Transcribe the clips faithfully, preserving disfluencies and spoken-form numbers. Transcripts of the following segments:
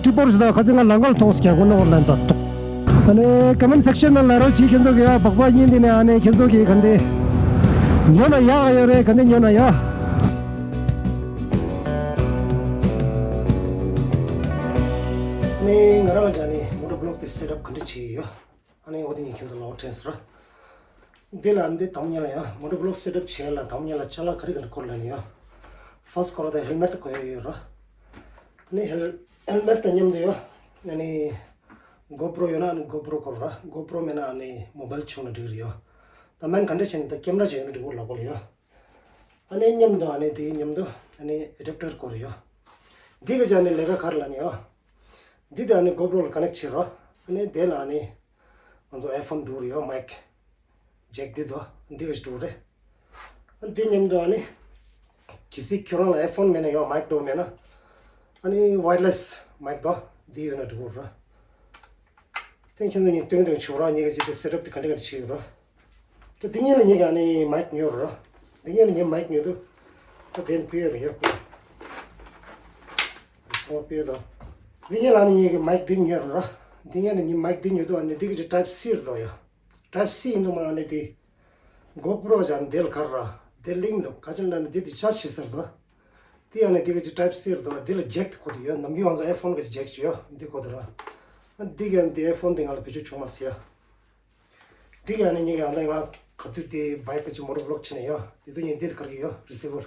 སྤྲི་པོར་ཞིག་དང་ཁ་ཚིག་ང་ལང་ཀར་ཐོག་སྐྱ་གོ་ནོར་ལན་དང་ཏོག་ཨ་ནི་ཀོ་མེན་སེག་ཤན་ནང་ལ་རོགས་གྱིས། ཁྱེད་ཚོ་གི་ཡ་སྦག་སྦག་གཉིས་འདི་ནས་ཨ་ནི་ཁྱེད་ཚོ་གི་ག་འདི་ཉོ་ན་ཡག་ཡོད་རེད། ག་འདི་ཉོ་ན་ཡ། ཨ་ནི་ང་རང་ཅག་ནི་མོ་ཊོ་བི་ལོག་དེ་སེ་ཊབ་ག་འདྲ་བྱས་ཡོད། ཨ་ནི་འོ་དེ་ངས་ཁྱེད་ཚོ་ལ་འོ་དྲན་ཟེར། འདི་ལ་འདི་དང་ཉལ་ལ་ཡ། མོ་ཊོ་བི་ལོག་སེ་ཊབ་བྱས་ལ་དང་ཉལ་ལ་ཅ་ལག་ག་རེ་ག་རེ་དགོས་ལབ་ན་ཡ། ཕར་སི་ཊི་སྐོར་ལ་ད་ཧེལ་མེཊ་དེ་དགོས་ཡ་ཡོད་ར། ཨ་ནི་ཧེལ་ཧེལ་མེཊ་དང་མཉམ་དུ་ཡ། ཨ་ནི་གོ་པྲོ་ཡོད་ན་ཨ་ནི་གོ་པྲོ་དགོས་ར། གོ་པྲོ་མེད་ན་ཨ་ནི་མོ་བལ་བྱུང་ན་འགྲིག་རེད་ཡ། ད་མེན་ག་འདྲ་བྱས་ནས་ད་ཀེམ་ར་ཅིག་ཡོད་ན་འགྲིག་གོ་ལབ་གོ་ལ་ཡ། ཨ་ནི་མཉམ་དུ་ཨ་ནི་དེའི་མཉམ་དུ་ཨ་ནི་ཨེ་ཌབ་ཊར་དགོས་རེད་ཡ། འདི་གི་ཅག་ནི་ལས་ཀ་ག་རེ་ལབ་ན་ཡ། འདི་དེ་ཨ་ནི་གོ་པྲོ་ལ་ཀ་ནེག་བྱེད་ར། ཨ་ནི་དེ་ལ་ཨ་ནི་ང་ཚོ་ཨའི་ཕོན་འགྲོ་རེད་ཡ། མའིག་ཇེག་འདི་དོ་འདི་གི་འགྲོ་རེད། ཨ་འདི་མཉམ་དུ་ཨ་ནི་གལ་སྲིད་ཁྱོད་རང་ལ་ཨའི་ཕོན་མེད་ན་ཡ། མའིག་འགྲོ་མེད་ན་ཨ་ནི་ཝའེར་ལེ་སི་མའིག་དོ་འདི་ཡོད་ན་འགྲིག་གོ་ར། དེ་ཁྱེད་ཚོ་གཉིས་སྟོན་སྟོན་བྱུང་ར། གཉིས་ཀ་ཅིག་དེ་སེ་ཊབ་དེ་ག་འདྲ་ག་འདྲ་བྱས་ཡོད་ར། དེ་འདི་གཉིས་ལ་གཉིས་ཀ་ནི་མའིག་ཉོ་ར། འདི་གཉིས་ལ་གཉིས་མའིག་ཉོ་དུས། ད་དེ་ནི་སྤུས་ཡོད་ར་ཡོད་པ། སོང་སྤུས་ཡོད་དོ། འདི་གཉིས་ལ་ནི་གཉིས་ཀ་མའིག་འདི་ཉོ་ར། འདི་གཉིས་ལ་གཉིས་མའིག་འདི་ཉོ་དུས་ཨ་ནི་འདི་གི་ཅིག་ཊའིབ་སི་རེད་དོ་ཡ། ཊའིབ་སི་ཡིན་དུས་མ་ཨ་ནི་དེ་གོ་པྲོ་ཅག་འདི་ལ་ག་ར་འདི་ལིང་འདུག་ག་ཅི་ལབ་ན་འདི་དེ་ཅག་བྱེད་ས་རེད་དོ། དེ་ཡང་ནི་དེ་གི་ཅིག་ཊའིབ་སི་རེད་དོ། དེ་ལ་ཇེག་དེ་དགོས་དེ་ཡོད། ནམ་རྒྱུན་ང་ཚོ་ཨའི་ཕོན་གི་ཅིག་ཇེག་ཅིག་ཡོད། འདི་དགོས་དེ་ར། ཨ་འདི་གི་ཡང་དེ་ཨའི་ཕོན་དེ་ང་ལ་བེད་སྤྱོད་བྱུང་མ་སོང་ཡ། འདི་གི་ཡང་ནི་ངས་ཡང་ན་ང་ག་དུས་དེ་བའིཀ་གི་ཅིག་མོ་ཊོ་བི་ལོག་བྱས་ནས་ཡ། དེ་དུས་ངས་འདི་དེ་གར་གི་ཡོད་རི་སི་བར།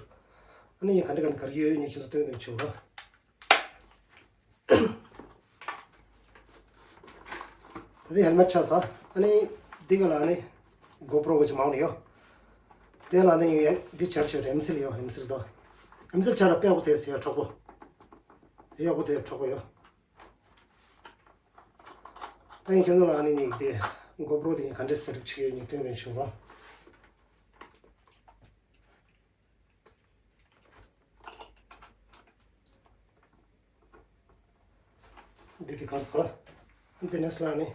ཨ་ནི་ངས་ག་འདྲ་ག་འདྲ་གར་གི་ཡོད་ངས་ཁྱེད་ཚོ་སྟོན་སྟོན་བྱེད་ར། ད་དེ་ཧེལ་མེཊ་ཆགས་ས། ཨ་ནི་འདི་ག་ལ་ཨ་ནི་གོ་པྲོ་གི་ཅིག་མང་ནི་ཡོད། དེ་ལ་ནི་ངས་འདི་ཆར་ཆོད་ཨེམ་སི་ལི་ཡོད། ཨེམ་སི་ལི་དོ། ཨེམ་སི་ལི་ཆར་ལ་དཔེ་ཡག་པོ་དེ་སི་ཡོད་གྲོགས་པོ། ཡག་པོ་དེ་གྲོགས་པོ་ཡོད། ད་ཡིན་ཁྱོད་ཚོ་ལ་ཨ་ནི་ངས་དེ་གོ་པྲོ་དེ་ངས་ག་འདྲས་སེ་ཊབ་བྱེད་ཡོད་ངས་སྟོན་རན་བྱུང་རོགས། འདི་དེ་གར་ས། འདི་ནས་ལ་ནི།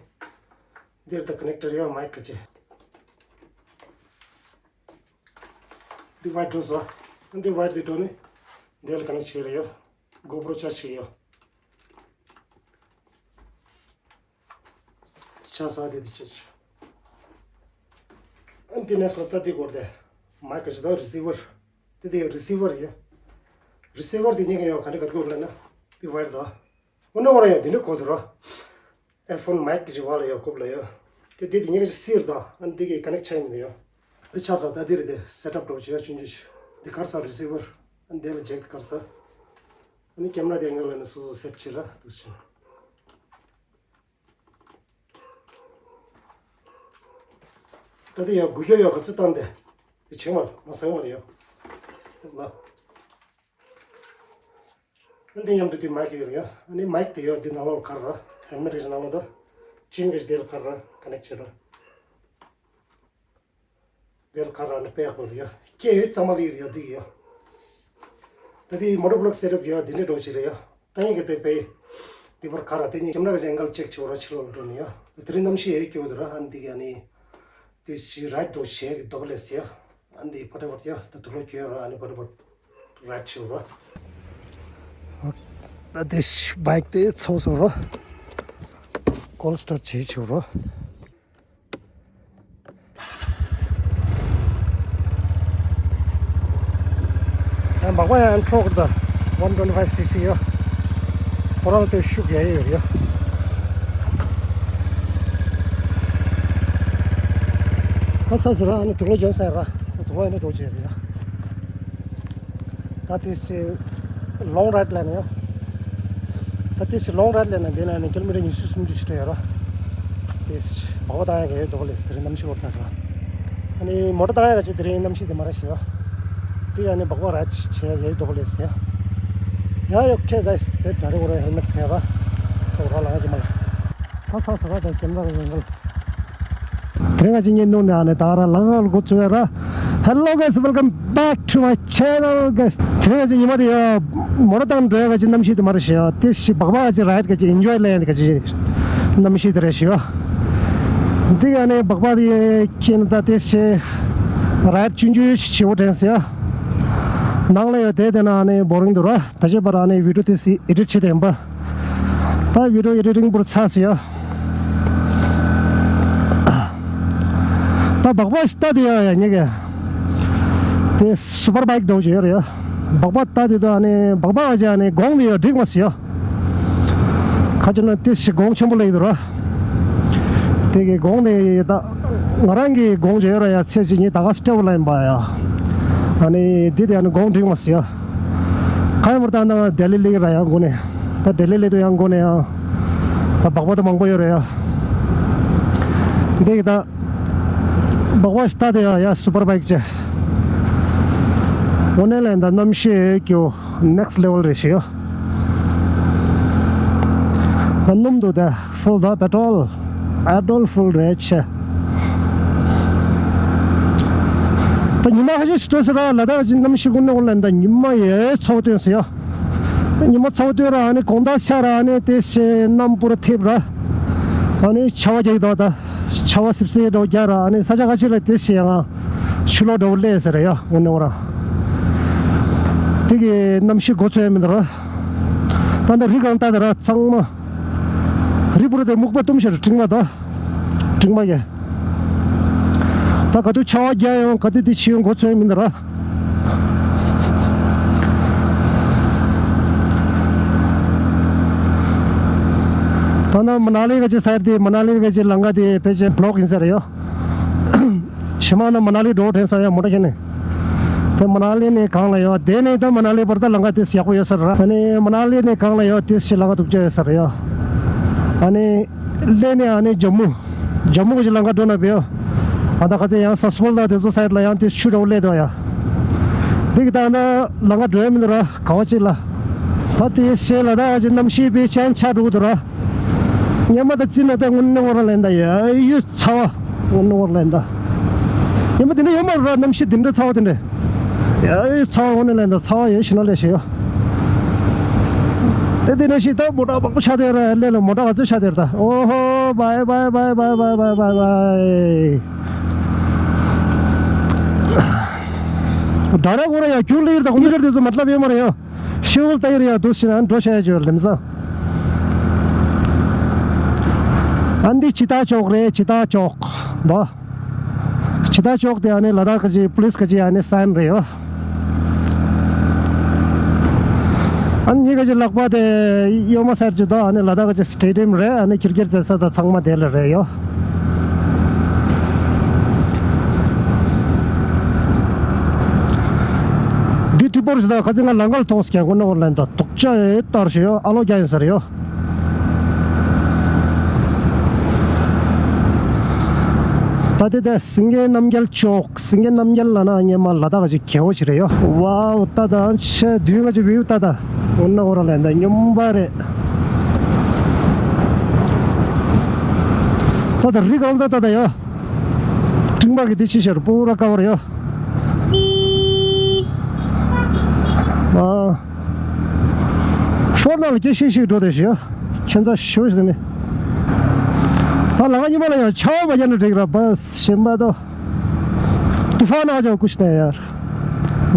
འདིར་ད་ཀ་ནེག་ཊར་ཡོད་མའིག་གི་ཅིག་འདི་ཝའེར་འགྲོ་ས། འདི་ཝའེར་འདི་འགྲོ་ནི། འདི་ལ་ཀ་ནེག་བྱེད་རེ་ཡོད། གོ་པྲོ་ཅག་བྱེད་ཡོད། ཆ་ས་དེ་དེ་ཆ་ཆ། ཨ་འདི་ནས་ལ་ད་དེ་སྐོར་དེ། མའིག་གི་ཅིག་དང་རི་སི་བར། དེ་དེ་ཡང་རི་སི་བར་ཡོད། རི་སི་བར་དེ་གཉིས་ཀ་ཡང་ག་འདྲ་ག་དགོས་ལབ་ན། དེ་ཝའེར་དང་། འོ་ན་འོ་ར་ཡང་དེ་འདྲ་གོ་དུ་ར། ཨའི་ཕོན་མའིག་གི་ཅིག་བ་ལ་ཡང་ཀུབ་ལ་ཡང་། དེ་དེ་དེ་གཉིས་ཀ་ཅིག་སིར་དང་ཨ་འདི་གི་ཀ་ནེག་བྱས་མི་འདུག་ཡང་། འདི་ཆ་ས་ད་འདི་རེད་དེ་སེ་ཊབ་འགྲོ་བྱེད་ཡ་ཆུང་ཆུང་ཞིག་འདི་གར་ས་རི་སི་བར། ཨ་འདི་ལ་ཇེག་འདི་གར་ས། ཨ་ནི་ཀེམ་ར་དེ་ང་ལ་ནི་སོ་སོ་སེབ་བྱེད་ར་འདུག་ཞིང་། ད་དེ་ཡང་དགུ་ཤོག་ཡོད་ག་ཚོད་བཏང་དེ། དེ་ཆེ་མ་མ་སང་བ་རེད་ཡོད། ལ། འདི་མཉམ་དུ་དེ་མའིག་ཡོད་རེད་ཡོད། ཨ་ནི་མའིག་དེ་ཡོད་འདི་ནང་ལོགས་ཁར་ར། ཧེལ་མེཊ་གི་ནང་ལོགས་དོ། ཅིན་གི་དེ་ལ་ཁར་ར་ཀ་ནེག་བྱེད་ར། དེ་ལ་ཁར་ར་ནི་དཔེ་ཡག་པོ་རེད་ཡོད། སྐྱེ་ཡོད་གཙང་མ་ལི་རེད་ཡོད་འདི་ཡོད། ད་དེ་མོ་ཊོ་བི་ལོག་སེ་ཊབ་ཡོད་འདི་འདྲ་འགྲོ་བྱེད་རེད་ཡོད། ད་ཡིན་གི་དེ་པས། དེ་བར་ཁ་ར་དེ་ནི་ཀེམ་ར་གི་ཨེང་གལ་ཅེག་བྱེད་ར་ཕྱི་ལོགས་འགྲོ་ནི་ཡ། དེ་རིང་གནམ་གཤིས་ཡོད་སྐྱོ་དུ་ར་ཨ་འདི་ག་ནི། དེ་ཞི་རའིཌ་འགྲོ་བྱེད་གི་དོ་པ་ལེ་སི་ཡ། ཨ་འདི་ཕ་ཏེ་བར་ཡ་ད་དུ་ལོ་སྐྱོ་ར་ཨ་ནི་ཕ་ཏེ་བར་རའིཌ་བྱེད་ར། ད་དེ་བའིཀ་དེ་ཚོ་སོ་ར། ཀོལ་སི་ཊར་བྱེད་བྱེད་ར། ཡང་མག་པ་ཡང་འཕྲོག་གི་འདུག one twenty five cc ཡོད། ཁོ་རང་དཔེ་ཤུགས་ཡག་ཡོད་ཡོད། ད་ཚ་ཟེར་ར་ཨ་ནི་དུག་ལོག་གྱོན་ཟེར་ར་དུག་ལོག་ཡིན་ན་འགྲོ་བྱེད་རེད་ཡ། ད་དེ་ལོང་རའིཌ་ལ་ནི་ཡོད། ད་དེ་ལོང་རའིཌ་ལ་ནི་འདི་ན་ནི་ཀི་ལོ་མི་ཊར་ཉི་ཤུ་སུམ་ཅུ་ཞིག་ཡོད་ར། དེ་བག་བ་བཏང་ཡག་ཡོད་དོ་ལེ་དེ་རིང་གནམ་གཤིས་བོར་ཐག་ར། ཨ་ནི་མོ་ཊ་བཏང་ཡག་ཅིག་དེ་རིང་གནམ་གཤིས་དེ་མ་ར་ཤི་ཡོད། དེ་ཡང་ནི་བག་བ་ར་ཆེ་ཡག་ཡོད་དོ་ལེ་ཟེར། ཡ་ཡོ་ཁེ་གཱས་དེ་ད་རེ་འོ་ར་ཧེལ་མེཊ་ཁེ་ར། ཐོག་ར་ལ་ང་ཅི་མ་ལ། ད་ཚ་ས་ར་དང་ཀེམ་ར་ར་ཡོང་གི་ལ། དེ་རིང་ང་ཅི་ཉིན་ནུ་ནས་ཨ་ནི་ད་ར་ལ་ང་ལ་འགོ་བཙུགས་ཡ་ར། Hello guys, welcome back to my channel guys. དེ་རིང་ང་ཅི་ཉི་མ་དེ་ཡ་མོ་ཊ་བཏང་འགྲོ་ཡ་ག་ཅི་གནམ་གཤིས་དེ་མ་རེད་ཤི་ཡ། དེ་ཞི་བག་པ་ག་ཅི་རའིཌ་ག་ཅི་ཨེན་ཇོའི་ལེན་ག་ཅི་གནམ་གཤིས་དེ་རེད་ཤི་ཡ། འདི་ཡ་ནི་བག་པ་དེ་ཁྱེད་ད་དེ་ཞི་རའིཌ་ཆུང་ཆུང་ཞིག་བྱེད་འོ་དྲན་སི་ཡ། ནང་ལ་ཡ་དེ་དེ་ན་ཨ་ནི་བོ་རིང་འདུག་ར། ད་ཅི་བར་ཨ་ནི་བི་ཌིའོ་དེ་སི་ཨེ་ཌིཊ་བྱེད་དེ་ཡིན་པ། ད་བི་ཌི་ཡོ་ཨེ་ཌི་ཊིང་པུར་ཚར་སོང་ཡ། ད་སྦག་སྦག་ཞིག་ལྟ་དེ་ཡ་ཡ་ཉེ་གི། དེ་སུ་པར་བྷའིཀ་འདྲ་བོ་ཅིག་ཡོད་རེད་ཡ། སྦག་སྦག་ལྟ་དེ་ད་ཨ་ནི་སྦག་སྦག་ཨ་ཅེ་ཨ་ནི་གོང་དེ་ཡ་འགྲིག་མ་སོང་ཡ། ཁ་ཅིག་ན་དེ་ཞིག་གོང་ཆེན་པོ་ལེགས་འདུག་ར། དེ་གི་གོང་དེ་ད་ང་རང་གི་གོང་ཅིག་ཡོད་ར་ཡ། ཚེ་གཅིག་ཉིད་ད་ག་སི་ཊེ་བལ་ལ་ཡིན་པ་ཡ། ཨ་ནི་དེ་དེ་ཨ་ནི་གོང་འགྲིག་མ་སོང་ཡ། ཁ་ཡ་མར་ད་ན་ལྡི་ལི་སླེབས་ར་ཡ་མགོ་ནས། ད་ལྡི་ལི་སླེབས་དུས་ཡང་མགོ་ནས་ཡང་ད་སྦག་སྦག་ད་མང་པོ་ཡོད་རེད་ཡ། འདི་གི་ད་སྦག་སྦག་ཞིག་ལྟ་དེ་ཡ་ཡ་སུ་པར་བྷའིཀ་ཅེ། དངོས་གནས་ལ་ད་གནམ་གཤིས་ཀྱི་ནེག་སི་ལེ་ཝལ་རེད་ཤི་ཡ། ད་སྣུམ་འདུག་ད། ཕུལ་ད་པེ་ཊོལ། པེ་ཊོལ་ཕུལ་རེད་ཆེ། ད་ཉི་མ་ཁ་ཤས་ཤིག་སྤྲོད་ཟེར་ར། ལ་དྭགས་ཀྱི་གནམ་གཤིས་ཀུན་ནས་འོར་ལ་ད་ཉི་མ་ཡའི་ཚ་བོ་སྟོན་ཟེར་ཡ། ཉི་མ་ཚ་བོ་སྟོན་ར་ཨ་ནི་དགོང་དག་ཆ་ར་ཨ་ནི་དེ་ཤེ་གནམ་སྤུ་ར་ཐེབས་ར། ཨ་ནི་ཆར་པ་རྒྱག་གི་འདུག་ད་ཆར་པ་སིབ་སིབ་འདྲ་བོ་རྒྱག་ར། ཨ་ནི་ས་ཆ་ཁ་ཤས་ལ་དེ་ཤེ་ཡང་ཆུ་ལོག་འདྲ་བོ་སླེབས་ཟེར་ར་ཡ། འོ་ནི་འོ་ར། དེ་གི་གནམ་གཤིས་གོ་ཚོད་ཡ་མི་འདུག་ར། ད་ལྟ་རི་སྒང་ལྟ་དེ་ར་ཚང་མ། རི་སྤུ་ར་དེ་སྨུག་པ་གཏུམ་ཤར་རི་སྤྲིན་མ་ད། སྤྲིན་མ་གི། ད་ག་དུས་ཆར་པ་རྒྱག་ཡོང་ག་དུས་དེ་ཕྱི་ཡོང་གོ་ཚོད་མི་འདུག་ར། ད་ན་མ་ན་ལི་ག་ཅི་ས་ཡ་དེ་མ་ན་ལི་ག་ཅི་ལམ་ཁ་དེ་ཕལ་ཆེར་བློག་ཡིན་ས་རེད་ཡོ། ཕྱི་མ་ན་མ་ན་ལི་འགྲོ་དྲན་ས་ཡ་མོ་ཊ་ཁྱེར་ནས། དེ་མ་ན་ལི་ནས་གང་ལ་ཡོད་དེ་ནས་ད་མ་ན་ལི་བར་ད་ལམ་ཁ་དེ་ཡག་པོ་ཡོད་ས་རེད། ཨ་ནི་མ་ན་ལི་ནས་གང་ལ་ཡོད་དེ་ཞིག་ལམ་ཁ་སྡུག་ཅག་ཡོད་ས་རེད་ཡོ། ཨ་ནི། ལས་ནས་ཨ་ནི་ཇམ་མུ། ཇམ་མུ་གི་ལམ་ཁ་འགྲོ་ན་བེའོ། ཨ་ད་ཁ་ཚེ་ཡང་ས་སྤོལ་ད་དེ་ཚོ་སའིད་ལ་ཡང་དེ་ཆུ་འདྲ་བོ་སླེབས་འདུག་ཡ། འདི་གི་ད་ན་ལམ་ཁ་འགྲོ་ཡ་མི་འདུག་ར་ག་བ་ཅིག་ལ། ད་དེ་ཤེས་ལ་ད་ཨ་ཅེ་གནམ་གཤིས་པའི་ཅན་ཆ་འགྲོ་གི་འདུག་ར། ཉི་མ་ད་ཅི་ན་ད་དངོས་གནས་འོར་ལེན་ད་ཡ་ཡུ་ཚ་བ། དངོས་གནས་འོར་ལེན་ད། ཉི་མ་དེ་འདྲ་ཡོད་མ་ར་གནམ་གཤིས་དེ་འདྲ་ཚ་བ་དེ་འདྲ། ཡ་ཡུ་ཚ་བ་དངོས་གནས་ལེན་ད་ཚ་བ་ཡོད་ཤི་ན་ལས་ཤི་ཡོ། དེ་དེ་ནས་ཤི་ད་མོ་ཊ་མང་པོ་ཆགས་དེ་ར་ལས་ལ་མོ་ཊ་ག་ཚོད་ཆགས་དེ་ར་ད། ཨོ་ཧོ་བའི་བའི་བའི། ད་ར་གོ་ར་ཡ་ཁྱུ་ལི་ཡིར་ད་ཁོ་མི་ཁར་དེ་ཚོ་མ་ལབ་ཡོད་མ་ར་ཡོ། ཤི་བོ་ལྟ་ཡིར་ཡ་དུ་ཤི་ན་འགྲོ་ཤ་ཡ་ཅོ་ལེམ་ས། ཨ་འདི་ཅི་ད་ཅོག་རེད་ཅི་ད་ཅོག་ད། ཇི་ལྟར་ཅོག་དེ་ཨ་ནི་ལ་དྭགས་ཀྱི་པུ་ལིས་ཀྱི་ཨ་ནི་སའིན་རེད་ཡོ། ཨ་ནི་ཉི་ག་ཅི་ལག་པ་དེ་གཡོན་མ་སར་ཅི་དོ་ཨ་ནི་ལ་དྭགས་ཀྱི་སི་ཊེ་ཌི་ཡམ་རེད། ཨ་ནི་ཁིར་ཁིར་རྩེད་ས་དང་ཚང་མ་དེ་ལ་རེད་ཡོ། འདི་ཀྲི་པོར་ཞིག་དང་ཁ་ཚིག་ང་ལང་ཀར་ཐོག་སྐྱ་གོ་ནོར་ལན་དང་དོག་ཅག་ཡོད་ལྟར་ཞིག་ཡོ། ཨ་ལོ་རྒྱ་ཡིན་ཟེར་ཡོ། ད་དེ་དེ་སེང་གེ་རྣམ་རྒྱལ་ཅོག་སེང་གེ་རྣམ་རྒྱལ་ལ་ན་སྔོན་མ་ལ་དྭགས་ཀྱི་རྒྱལ་པོ་ཞིག་རེད་ཡོ། ཝའོ་ཏ་ད་ཆེ་དུས་ང་ཅི་བིའུ་ཏ་ད་འོ་ན་འོ་ར་ལེན་ད་སྙོམས་པ་རེད། ད་ད་རི་གང་ས་ཏ་ད་ཡོ། སྤྲིན་པ་གི་དེ་ཅི་ཤར་པུ་ར་ཀ་བར་ཡོ། ཨ། ཧྥོན་ནང་ལ་སྐད་ཤིག་ཤིག་འགྲོ་བསྡད་ཤག་ཡ། ཁྱད་མཚར་ཞེ་པོ་ཞིག་འདུག་ནི། ད་ལམ་ཁ་གཉིས་པ་ལ་ཡང་ཆར་པ་མ་བརྒྱབ་ན་འགྲིག་ར། བས་ཤིམ་པ་དོ། طوفان آ جائے کچھ نہیں یار،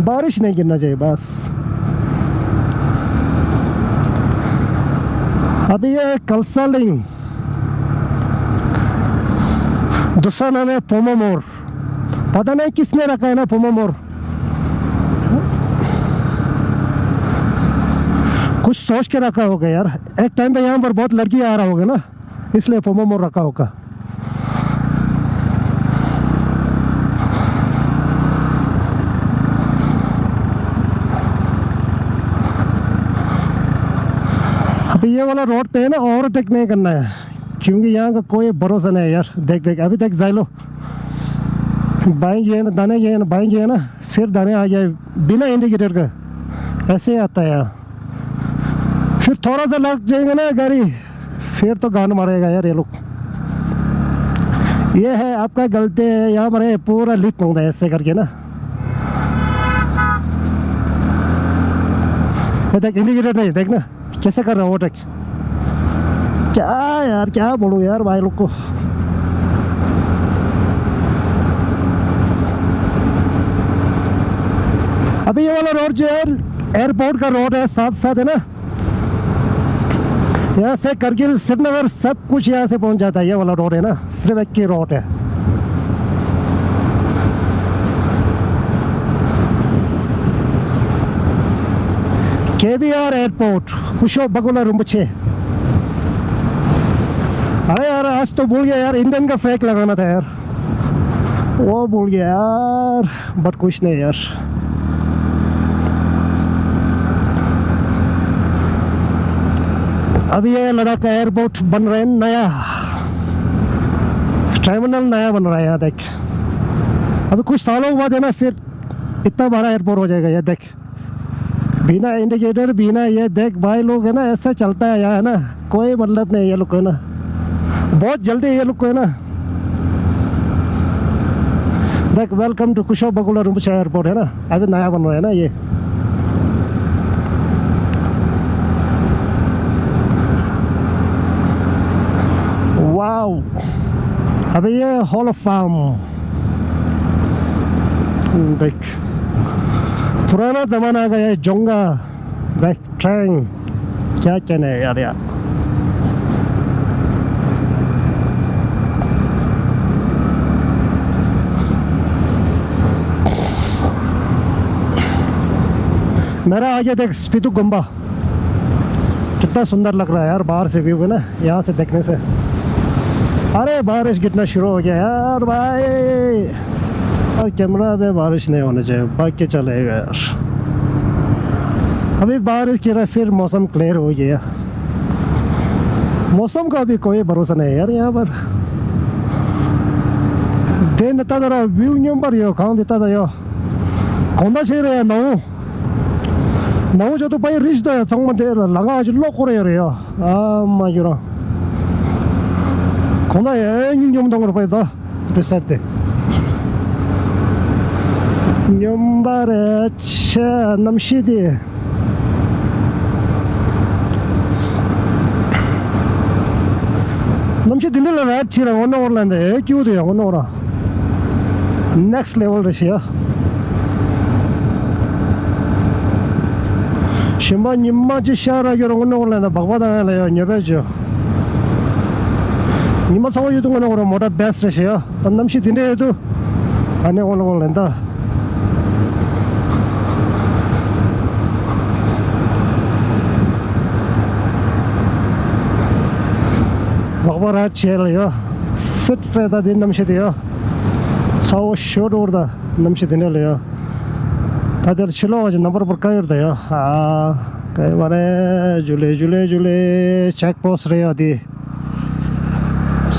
بارش نہیں گرنا چاہیے بس۔ ابھی یہ کلسا لنگ، دوسرا نام ہے پومامور۔ پتہ نہیں کس نے رکھا ہے نا پومامور۔ کچھ سوچ کے رکھا ہوگا یار، ایک ٹائم پہ یہاں پر بہت لڑکی آ رہا ہوگا نا، اس لیے پومامور رکھا ہوگا۔ ابھی یہ والا روڈ پہ ہے نا، اوورٹیک نہیں کرنا ہے، کیونکہ یہاں کا کوئی بھروسہ نہیں ہے یار۔ دیکھ دیکھ، ابھی دیکھ زائلو، بائیں گئے نا، دانے گئے نا، بائیں گئے نا، پھر دانے آ گیا بنا انڈیکیٹر کا، ایسے ہی آتا ہے یار۔ پھر تھوڑا سا لگ جائیں گے نا گاڑی، پھر تو گان مارے گا یار یہ لوگ۔ یہ ہے آپ کا غلطی ہے، یہاں پر ہے پورا لکھ پاؤں گا ایسے کر کے نا۔ یہ دیکھ، انڈیکیٹر نہیں، دیکھ نا۔ کیسے کر رہا اوورٹیک؟ کیا یار، کیا بولوں یار بھائی لوگ کو۔ ابھی یہ والا روڈ جو ہے، ایئرپورٹ کا روڈ ہے، ساتھ ساتھ ہے نا، यहाँ से करगिल श्रीनगर सब कुछ यहाँ से पहुंच जाता है। ये वाला रोड है ना, सिर्फ एक ही रोड है। केबीआर एयरपोर्ट, कुशो बगुला रिम्पोछे। अरे यार, आज तो भूल गया यार, इंडियन का फ्लैग लगाना था यार, वो भूल गया यार। बट कुछ नहीं यार। अभी ये लद्दाख का एयरपोर्ट बन रहा है नया, टर्मिनल नया बन रहा है यहाँ, देख। अभी कुछ सालों बाद है ना, फिर इतना बड़ा एयरपोर्ट हो जाएगा ये, देख। बिना इंडिकेटर, बिना ये देख भाई लोग, है ना, ऐसा चलता है यहाँ, है ना, कोई मतलब नहीं ये लोग को, है ना, बहुत जल्दी ये लोग को, है ना। देख, वेलकम टू कुशो बगुला रिम्पोछे एयरपोर्ट, है ना, अभी नया बन रहा है ना ये। वाओ, अभी ये हॉल ऑफ फाम। देख, पुराना जमाना का ये जोंगा, देख, ट्रेन, क्या कहने हैं यार, यार। मेरा आगे देख, स्पीतु गुम्बा। कितना सुंदर लग रहा है यार, बाहर से व्यू है ना, यहाँ से देखने से। अरे, बारिश गिरना शुरू हो गया यार भाई। और कैमरा में बारिश नहीं होना चाहिए, बाइक के चलेगा यार। अभी बारिश गिरा, फिर मौसम क्लियर हो गया। मौसम का अभी कोई भरोसा नहीं है यार यहाँ पर। དེ་ནི་ད་ལྟ་ར་བིའུ་སྙོམས་པར་ཡོད། གང་དེ་ལྟ་ད་ཡོད། གང་ད་ཆེ་རེད་ཡ་ནའུ། ནའུ་ཅོ་དུ་པའི་རིས་དུ་ཡ་ཚང་མ་དེ་ལ་ལ་ང་ཅི་ལོག་ཁོ་རེ་ཡོད་རེད་ཡ། ཨ་མ་ཡོད་ར། གང་ད་ཡ་སྙིང་སྙོམས་གཏོང་གི་རེད་པ་ཡ་ད། རེད་ཟེར་ཏེ། སྙོམས་པ་རེད་ཆེ་གནམ་གཤིས་དེ། གནམ་གཤིས་དེ་འདྲ་ལ་རེད་ཆེ་ར་འོ་ན་འོར་ལ་འདི་ཨེ་སྐྱིད་པོ་དེ་ཡ་འོ་ན་འོ་ར། Next level རེད་ཤི་ཡ། ཞིམ་པ་ཉི་མ་ཅི་ཤར་ར་ཡོད་ར་འོ་ན་འོར་ལ་འདི་སྦག་སྦག་དང་ཡ་ལ་ཡ་ཉོ་བས་ཅོ། ཉི་མ་ཚ་བོ་ཡོད་དུ་འོ་ན་འོ་ར་མོ་ཊ་བེ་སི་རེད་ཤི་ཡ། ད་གནམ་གཤིས་དེ་འདྲ་ཡོད་དུ། ཨ་ནི་འོ་ལ་འོ་ལ་འདི། སྦག་སྦག་ར་ཆེ་ལ་ཡོད། ཕིཊ་རེད་ད་དེ་གནམ་གཤིས་དེ་ཡོད། ཚ་བོ་ཤོར་འགྲོ་ད་གནམ་གཤིས་དེ་འདྲ་ལ་ཡོད། ད་དེར་ཕྱི་ལོགས་ཀྱི་ནམ་བར་བར་ཀ་ཡོད་ད་ཡོད། ཨ་ཀ་ཡོད་མ་རེད། ཇུ་ལེ་ཇུ་ལེ་ཇུ་ལེ་ཅེག་པོ་སི་ཊི་རེད་ཡོད་དེ།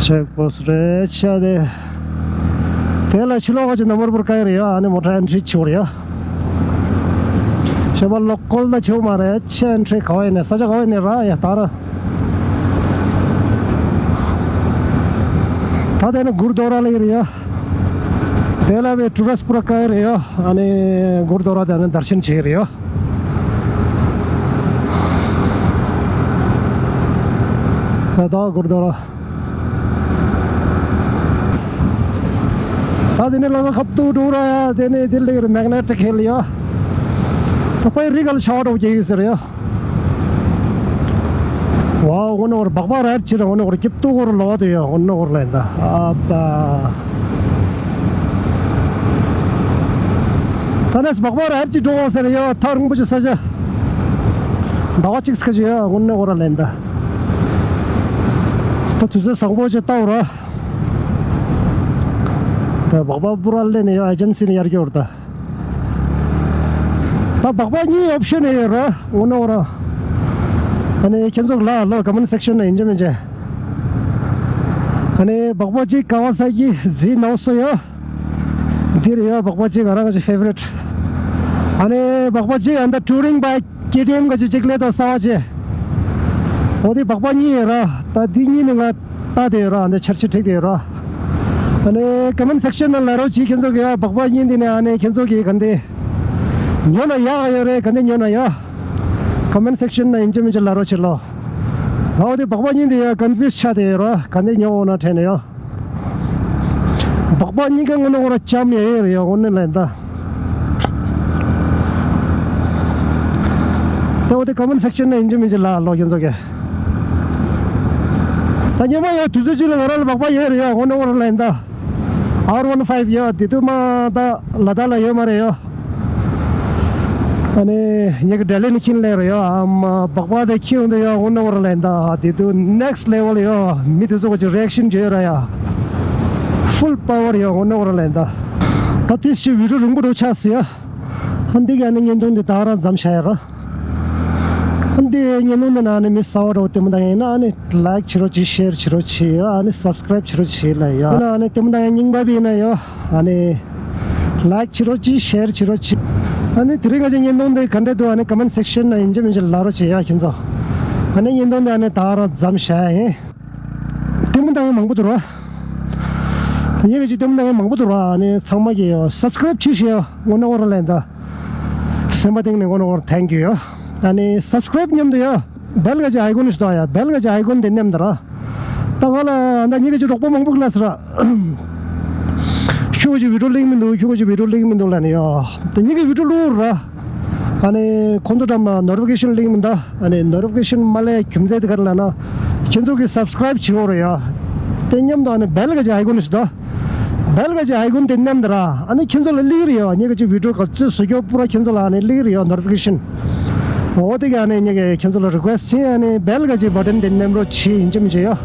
ཅེག་པོ་སི་ཊི་རེད་ཆ་དེ། དེ་ལ་ཕྱི་ལོགས་ཀྱི་ནམ་བར་བར་ཀ་ཡོད་རེད་ཡོད། ཨ་ནི་མོ་ཊ་ཨེན་ཊི་རི་ཆི་བར་ཡོད། ཞེས་པ་ལོ་ཀལ་ད་ཆེ་བོ་མ་རེད། ཆེ་ཨེན་ཊི་རི་ག་བ་ཡིན་ནས་ས་ཆ་ག་བ་ཡིན་ནས་ར་ཡ་ད་ར། ད་དེ་ནི་གུར་དོ་ར་ལ་ཡོད་རེད་ཡ། དེ་ལ་བའི་ཊུ་རི་སི་པུ་ར་ཀ་ཡོད་རེད་ཡ། ཨ་ནི་གུར་དོ་ར་དེ་ནི་དར་ཤན་བྱེད་རེད་ཡ། ད་གུར་དོ་ར། ད་དེ་ནས་ལ་ཁབ་ཏུ་འགྲོ་ར་ཡ། དེ་ནས་དེ་ལེགས་རེད། མེག་ནེ་ཊིག་ཧིལ་ཡ། ད་པའི་རི་གལ་ཆ་བ་འགྲོ་རྒྱུ་ཡོད་ཟེར་ཡ། ཝའོ། འོ་ན་འོར་སྦག་སྦག་ར་ཆེ་ར། འོ་ན་འོར་སྐྱིབ་ཏུ་འོར་ལོ་དུ་ཡ། འོ་ན་འོར་ལ་ཡིན་ད་ཨ་པ། ད་ནས་སྦག་སྦག་ར་ཆེ་འགྲོ་བ་ཟེར་ཡ། ཐག་རིང་པོ་ཆེ་ས་ཆ། ཟླ་བ་གཅིག་ས་ཆ་ཡ། འོ་ན་འོར་ལ་ཡིན་ད། ད་དུས་ཚོད་བཟང་པོ་ཅིག་བལྟ་འོ་ར། ད་སྦག་སྦག་པུ་ར་ལེ་ནས་ཡོད་ཨེ་ཇེན་སི་ནས་ཡར་རྒྱོར་ད། ད་སྦག་སྦག་གཉིས་ཨོབ་ཤན་ཡོད་ར། འོ་ན་འོ་ར། ཨ་ནི་ཁྱེད་ཚོ་ལ་ལོ་ཀོ་མེན་ཊི་སེག་ཤན་ནས་ཡིན་གཅིག་མིན་གཅིག་ཨ་ནི་སྦག་སྦག་གཅིག་ཀ་ཝ་ས་ཀི་ཛི་ནོ་སོ་ཡོད། འདིར་ཡོད་སྦག་སྦག་གཅིག་ང་རང་གི་ཕེ་ཝ་རིཊ། ཨ་ནི་སྦག་སྦག་གཅིག་ཨན་ད་ཊུ་རིང་བའིཀ་ཀེ་ཊི་ཨེམ་ག་ཅི་ཅིག་ལས་དོ་ས་བ་ཅེ། འོ་དེ་སྦག་སྦག་གཉིས་ཡོད་ར། ད་འདི་གཉིས་ནི་ང་ལྟ་དེ་ཡོད་ར། འདི་འཆར་གཞི་བསྒྲིགས་དེ་ཡོད་ར། ཨ་ནི་ཀོ་མེན་ཊི་སེག་ཤན་ནང་ལ་རོགས་གྱིས། ཁྱེད་ཚོ་གི་ཡ་སྦག་སྦག་གཉིས་འདི་ནས་ཨ་ནི་ཁྱེད་ཚོ་གི་ག་འདི་ཉོ་ན་ཡག་ཡོད་རེད། ག་འདི་ཉོ་ན་ཡ། ཀོ་མེན་ཊི་སེག་ཤན་ནང་ཡིན་གཅིག་མིན་གཅིག་ལ་རོགས་བྱེད་ལོ། ང་འོ་དེ་སྦག་སྦག་གཉིས་འདི་ཡ་ཀོན་ཕིའུ་སི་ཆགས་དེ་ཡོད་ར། ག་འདི་ཉོ་འོ་ན་དྲན་ནས་ཡ། སྦག་སྦག་གཉིས་ཀ་དངོས་གནས་ཁོ་ར་ལྕམ་ཡོད་ཡོད་རེད་ཡ། དངོས་གནས་ལ་ཡིན་ད། ད་འོ་དེ་ཀོ་མེན་ཊི་སེག་ཤན་ནང་ཡིན་གཅིག་མིན་གཅིག་ལ་ལོ་ཁྱེད་ཚོ་གི། ད་ཉི་མ་ཡོད་དུས་ཚོད་ཅིག་ལ་ང་རང་ལ་སྦག་སྦག་ཡོད་རེད་ཡ། དངོས་གནས་དངོས་གནས་ལ་ཡིན་ད། ཨར་ཝན་ཕའིབ་ཡོད་དེ་དུས་མ་ད་ལ་དྭགས་ལ་ཡོད་མ་རེད་ཡ། ཨ་ནི་ངེད་ཀྱི་ཌེ་ལི་ནས་ཁྱེར་སླེབས་རེད་ཡ། ཨམ་སྦག་སྦག་དེ་ཁྱེར་ཡོང་དུས་ཡ་དངོས་གནས་དངོས་གནས་ལ་ཡིན་ད། དེ་དུས་ནེག་སི་ལེ་ཝལ་ཡ། མི་དེ་ཚོ་གི་རི་ཨེག་ཤན་བྱེད་ཡོད་ར་ཡ། ཕུལ་པ་ཝར་ཡ། དངོས་གནས་དངོས་གནས་ལ་ཡིན་ད། ད་དེ་ཞིག་བི་ཌི་ཡོ་རིང་པོ་འགྲོ་ཆགས་སི་ཡ། ཨ་འདི་ག་ནི་བརྙན་ཐུང་འདི་ད་རང་མཚམས་བཞག་ཡ་ར། ཨ་འདི་བརྙན་ཐུང་འདི་ནང་ནས་མི་གསར་པ་འདྲ་བོ་ལྟད་མོ་ལྟ་མཁན་ཡིན་ན་ཨ་ནི་ལའིཀ་བྱེད་རོགས་གྱིས། ཤེར་བྱེད་རོགས་གྱིས། ཨ་ནི་སབ་སི་ཀ་རེབ་བྱེད་རོགས་གྱིས་ལ་ཡ། ཨ་ནི་ལྟད་མོ་ལྟ་མཁན་རྙིང་པ་བི་ཡིན་ན་ཡ། ཨ་ནི་ལའིཀ་བྱེད་རོགས་གྱིས། ཤེར་བྱེད་རོགས་གྱིས། ཨ་ནི་དེ་རིང་ང་ཚོའི་བརྙན་ཐུང་འདི་ག་འདྲ་འདུག་ཨ་ནི་ཀོ་མེན་ཊི་སེག་ཤན་ནང་ཡིན་གཅིག་མིན་གཅིག་ལབ་རོགས་གྱིས་ཡ་ཁྱེད་ཚོ། ཨ་ནི་བརྙན་ཐུང་འདི་ཨ་ནི་ད་རང་མཚམས་བཞག་ཡིན། ལྟད་མོ་ལྟ་མཁན་མང་པོ་འདུག་ར། ད་ཉིན་ག་ཅིག་ལྟད་མོ་ལྟ་མཁན་མང་པོ་འདུག་ར། ཨ་ནི་ཚང་མ་གིས་ཡ་སབ་སི་ཀ་རེབ་བྱེད་ཤེས་ཡ། དངོས་གནས་དངོས་གནས་ལ་ཡིན་ད། སེམས་པ་གཏིང་ནས་དངོས་གནས་དངོས་གནས་ཐེང་ཀིའུ་ཡ། ཨ་ནི་སབ་སི་ཀ་རེབ་མཉམ་དུ་ཡ། བེལ་ག་ཅིག་ཨའི་ཀོན་ཞིག་འདུག་ཡ། བེལ་ག་ཅིག་ཨའི་ཀོན་དེ་མནན་ད་ར། ད་ང་ལ་ད་ཉིན་ག་ཅིག་གྲོགས་པོ་མང་པོ་གིས་ལབ་སོང་ར། ཁྱོད་ཀྱིས་བི་ཌི་ཡོ་བླུགས་མི་འདུག་ཁྱོད་ཀྱིས་བི་ཌི་ཡོ་བླུགས་མི་འདུག་ལབ་ནས་ཡ། ད་ཉིན་ག་བི་ཌི་ཡོ་བླུགས་ར། ཨ་ནི་ཁོང་ཚོ་འདྲ་མ་ནོ་ཊི་ཕི་ཀེ་ཤན་བླུགས་མི་འདུག་ཨ་ནི་ནོ་ཊི་ཕི་ཀེ་ཤན་མ་བླུགས་རྒྱུ་མཚན་དེ་ག་རེ་ལབ་ན། ཁྱེད་ཚོ་གིས་སབ་སི་ཀ་རེབ་བྱེད་དགོས་རེད་ཡ། དེ་མཉམ་དུ་ཨ་ནི་བེལ་ག་ཅིག་ཨའི་ཀོན་ཞིག་འདུག་བེལ་ག་ཅིག་ཨའི་ཀོན་དེ་མནན་ད་ར། ཨ་ནི་ཁྱེད་ཚོ་ལ་སླེབས་རེད་ཡ། ཉིན་ག་ཅིག་བི་ཌི་ཡོ་ག་ཚོད་བཟོ་རྒྱུ་པུ་ར་ཁྱེད་ཚོ་ལ་ཨ་ནི་སླེབས་རེད་ཡ། ནོ་ཊི་ཕི་ཀེ་ཤན། འོ་དེ་ག་ཨ་ནི་ཉིན་ག་ཁྱེད་ཚོ་ལ་རི་ཀུ་ཨེ་སི་ཊི་བྱེད། ཨ་ནི་བེལ་ག་ཅིག་བ་ཊན་དེ་མནན་རོགས་གྱིས། ཡིན་གཅིག་མིན་གཅིག་ཡ།